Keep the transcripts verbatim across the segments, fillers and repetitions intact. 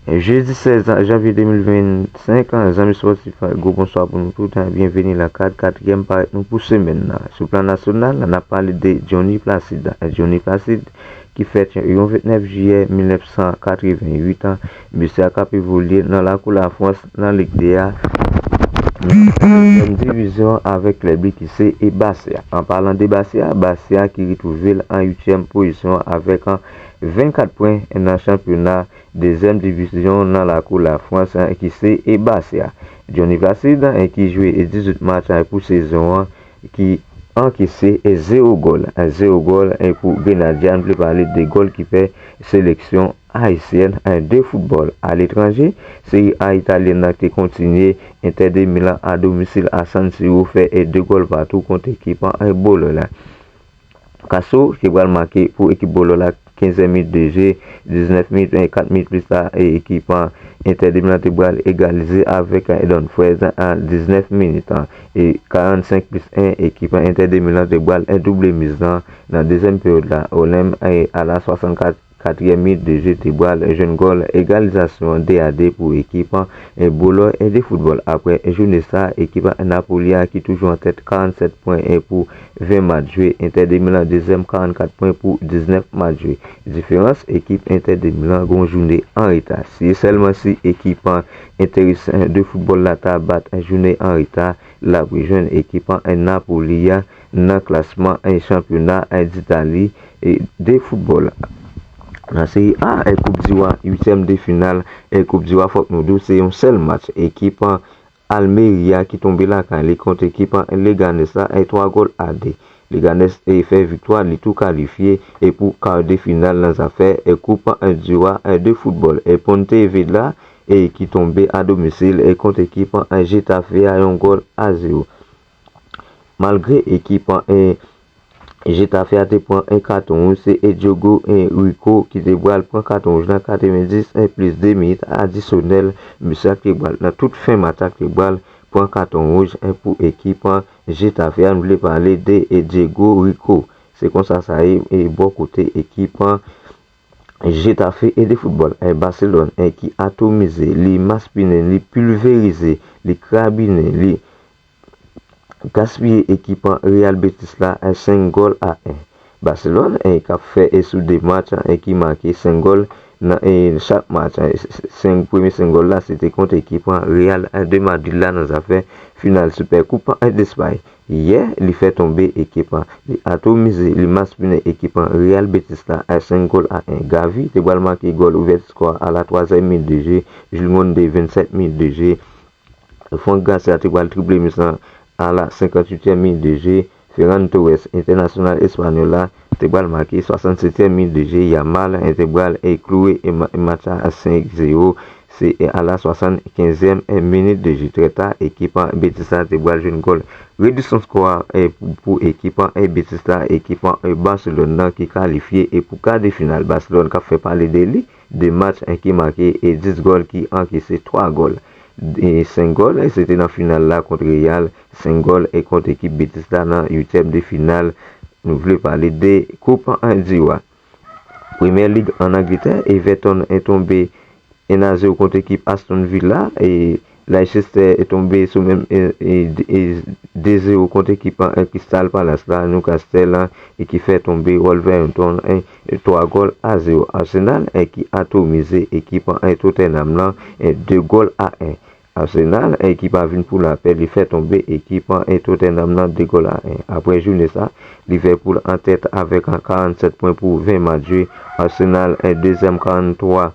Jedi sèz janvye de mil vennsenk, zanmi spòtif, gwo bonswa pou nou tout, byenveni nan kad katriyèm parèt nou pou semèn nan. Sou plan nasyonal, n ap pale de Johnny Placide. Johnny Placide, ki fèt yon vennèf jiyè mil nèf san katrevenn uit, mesye a k ap evolye nan lakou Lafrans nan Lig de a, nan dezyèm divizyon avèk klèb li ki se e Bastia. An palan de Bastia, Bastia ki retwouve l an uityèm pozisyon avèk vennkat pwen nan chanpyona dezyèm divizyon nan lakou Lafrans, ki se e Bastia. Johnny Placide, ki jwe dizuit match pou sezon an, ki ankese zewo gòl. Zewo gòl pou Grenadye a, n vle pale de gòlkipè seleksyon ayisyèn de foutbòl aletranje. Seri A italyèn nan te kontinye, Inter de Milan a domisil a San Siro fè de gòl patou kont ekip Bolo la. Kaso ki pral make pou ekip Bolo la, kenzyèm minit de je, diznèf minit, kat minit plis ta, ekip Inter de Milan te pral egalize avèk Dumfries a diznèf minit. E karannsenk plis en, ekip Inter de Milan te pral double miz lan nan dezyèm peryòd la. Olem a la swasannkat katriyèm minit de je te pral jwenn gòl egalizasyon de a de pou ekip Bolo de foutbòl. Apre jounen sa, ekip Napoli a ki toujou an tèt, karannsèt pwen pou ven match jwe. Inter de Milan dezyèm, karannkat pwen pou diznèf match jwe. Diferans, ekip Inter de Milan gon jounen an reta. Si e sèlman si ekip Inter de foutbòl la ta bat jounen an reta, l ap rejwenn ekip Napoli a nan klasman chanpyona Ditali de foutbòl. Nan Seri A, Koup di Wa, uityèm de final Koup di Wa, fòk nou di w se yon sèl match. Ekip Almeria ki tonbe lakay li kont ekip Leganes la, twa gòl a de. Leganes fè viktwa, li tou kalifye pou kar de final nan zafè Koup di Wa de foutbòl. Pontevedra ki tonbe a domisil kont ekip Getafe a, yon gòl a zewo. Malgre ekip Getafe a te pran yon katon wouj, se Diogo Rico ki te pral pran katon wouj la, katrevenndis plis de minit adisyonèl. Mesye a te pral, nan tout fen match la, te pral pran katon wouj pou ekip Getafe a. Nou vle pale de Diogo Rico. Se konsa sa ye bò kote ekip Getafe de foutbòl. Barcelone ki atomize, li maspinen, li pilverize, li krabinen, li gaspiye ekip Real Betis la, senk gòl a en. Barcelone k ap fè sou de match ki make senk gòl nan chak match. Senk premye senk gòl la, se te kont ekip Real de Madrid la nan zafè final Supercoupe d'Espagne. Yè, li fè tonbe ekip, li atomize, li maspinen ekip Real Betis la, senk gòl a en. Gavi te pral make gòl ouvèti skò a la twazyèm minit de je, Jules Koundé vennsèt minit de je. Franck Garcia te pral triple mitan a la senkantuityèm minit de je. Ferran Torres, entènasyonal espanyòl la, te pral make swasannsetyèm minit de je. Yamal te pral klouwe match la senk zewo. Se a la swasannkenzyèm minit de je. Trè ta, ekip Betis la te pral jwenn gòl rediksyon skò a pou ekip Betis la, ekip Barcelone nan ki kalifye pou kar de final. Barcelone k ap fè pale de li, de match ki make dis gòl, ki ankese twa gòl. Senk gòl, se te nan final la kont Real, senk gòl kont ekip Betis la nan uityèm de final. Nou vle pale de Koup di Wa. Premyè Lig ann Angletè, Everton tonbe en a zewo kont ekip Aston Villa, e Leicester tonbe sou menm de zewo kont ekip Crystal Palace la. Newcastle ki fè tonbe Wolverhampton twa gòl a zewo. Arsenal ki atomize ekip Tottenham lan de gòl a en. Arsenal ki pa vin pou lapè, li fè tonbe ekip Tottenham nan de gòl a en. Apre jounen sa, Liverpool an tèt avèk karannsèt pwen pou ven match jwe. Arsenal dezyèm, karanntwa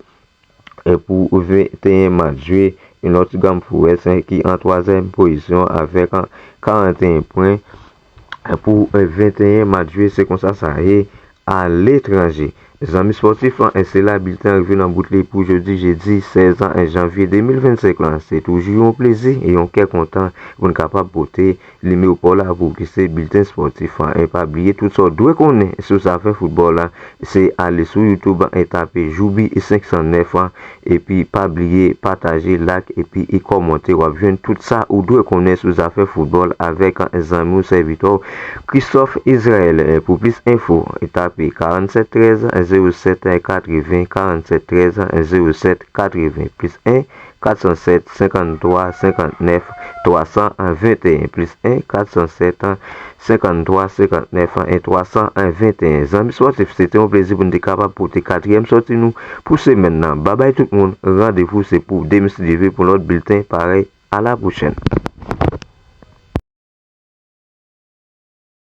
pou venteyen match jwe. Nottingham Forest ki an twazyèm pozisyon avèk karanteyen pwen pou venteyen match jwe. Se konsa sa ye aletranje. Zanmi spòtif, se la bilten an rive nan bout li pou jodi jedi sèz janvye de mil vennsenk lan. Se toujou yon plezi e yon kè kontan pou n kapab pote nimewo pa w la pou w ki se bilten spòtif an. E pa bliye tout sa w dwe konnen sou zafè foutbòl la, se ale sou YouTube e tape Joubi senk san nèf an. Epi pa bliye pataje, like epi e kòmante. W ap jwenn tout sa ou dwe konnen sou zafè foutbòl avèk zanmi w, sèvitè w, Christophe Israël. Pou plis enfo, tape karannsèt trèz zewo sèt katreven karannsèt trèz zewo sèt katreven plis en kat san sèt senkant twa senkant nèf twa san venteyen plis en kat san sèt senkant twa senkant nèf twa san venteyen. Zanmi spòtif, se te yon plezi pou n te kapab pote katriyèm sòti nou pou semèn nan. Babay tout moun, randevou se pou demen si Dye vle pou lòt bilten parèy. A la pwochèn.